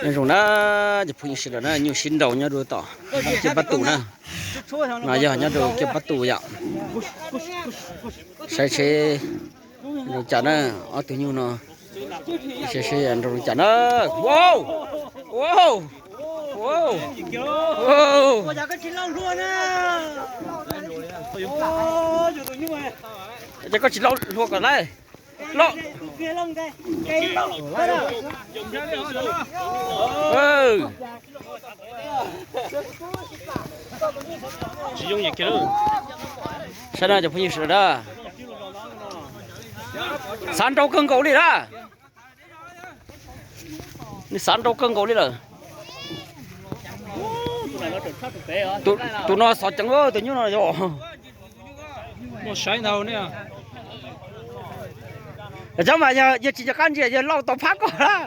Nyob zoo na, cov phooj ywg sawv daws na, nyuj sib nraus nyob rau tom kiab pab tus na. No yog nyob rau kiab pab tus yom. Saib seb nraus cas na, ob tug nyuj no. Saib seb nraus cas na. Wow, wow, wow, wow. Ces koj tsis lau hlua kom lawm. Los. Saib no cov phooj ywg sawv daws. Xav nrau kawg nkaus li lawm. Nws xav nrau kawg nkaus li lawm. Tus no xov ceev, tus nyuj no yog. Cov mas yog tsis nco qab ntsia yog lauj tau phab ko lawm.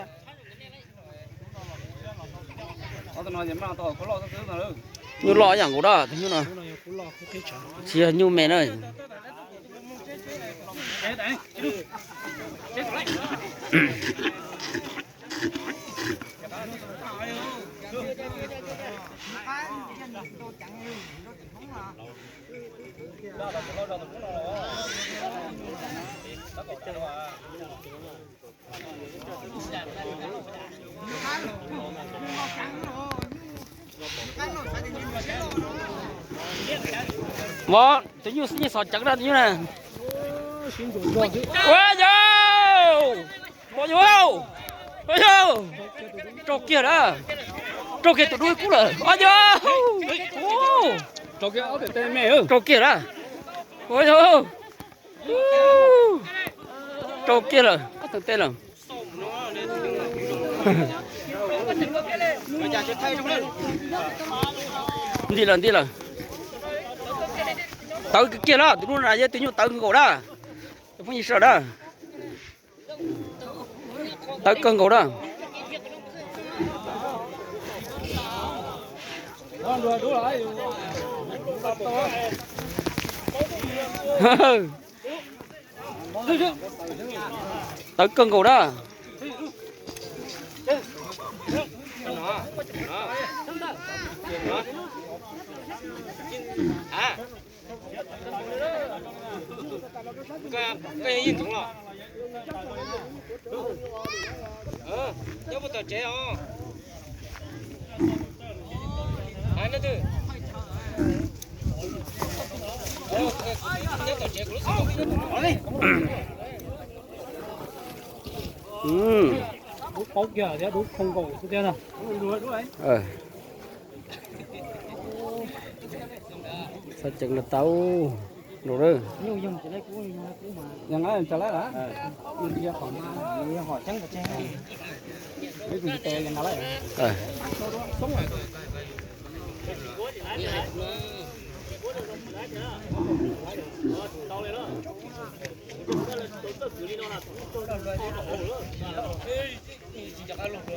Nyuj loj ib yam nkaus dab tus nyuj no. Tsis yog nyuj me na. Mov tus nyuj xov ceev na tus nyuj na. Ua yau, ua yau, ua yau. Rau kiag na, rau kiag tus dub kub lawm. Ua yau, rau kiag na. Ua yau, rau kiag lawm, ob tug teb lawm. Nti lawm, nti lawm. Tawv kiag na, tus dub na yog tus nyuj tawv nkaus na. Cov phooj ywg sawv daws, tawv kawg nkaus na. Tawv kawg nkaus na. Dub paub kiag thiab dub khoo nkaus xwb thiab na. Txhob ceev los tau. Nraus lawm.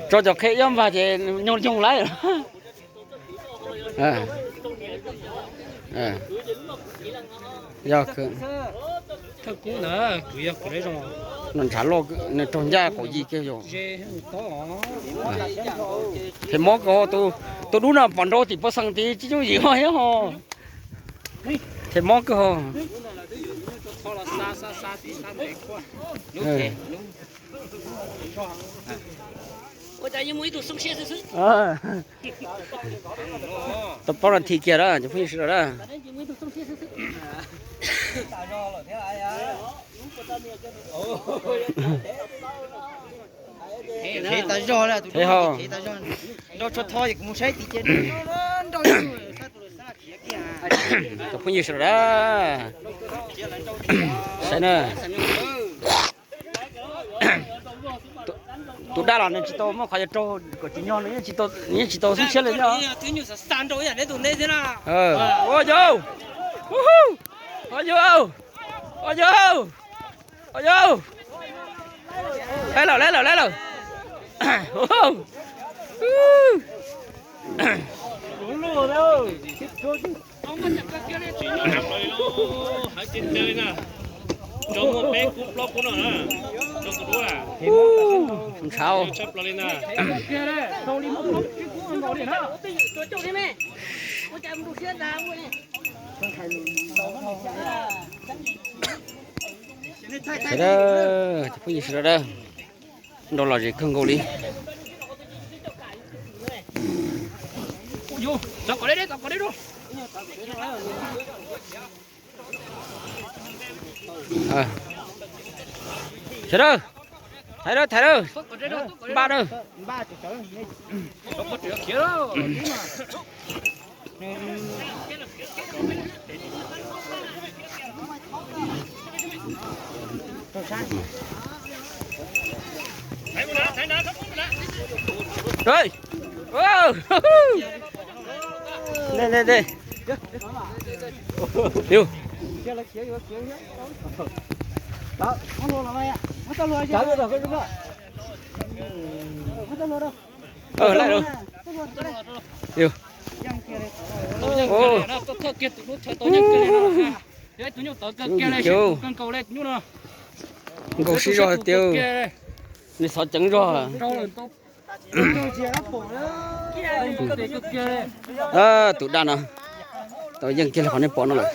Tso cov qheb ib npag ces nyoog nyoog lawm. Yog thawj kub ntawd kwv yog kwv zoo, nws ntshav loj, nws raug ncaj kaum yim kiag yom. Them mob kawg, tus dub no pom nrau tim pov xeem tid tsis yooj yim ho thiab ho. Them mob kawg ho. Tau plaub nas this kiag lawm cov phooj ywg sawv daws na. Thev ho. Cov phooj ywg sawv daws na, saib na. Tus dab los nws tsis tau muaj qhov yuav raug kom tsis nyog, nws yeej tsis tau xub tshiab li thiab. Ua yau, ua yau, ua yau, ua yau. Lawv lawm, lawv lawm, lawv lawm. Tso muaj peb kub plaub kub no na. Tso tus dub na. Ntshav. Tshaj plaws li na. Sawv daws, cov phooj ywg sawv daws, nrau lom zem kawg nkaus li. Sawv daws, thaiv daws, thaiv daws, npaj daws. Ê, ê, ê. Yus. Ơ, laij lauj. Yus. Nkaus sib zog tiag. Nws xov ceev zog. Tus daj no tau yeej kiag li qhov nej pom no lawm.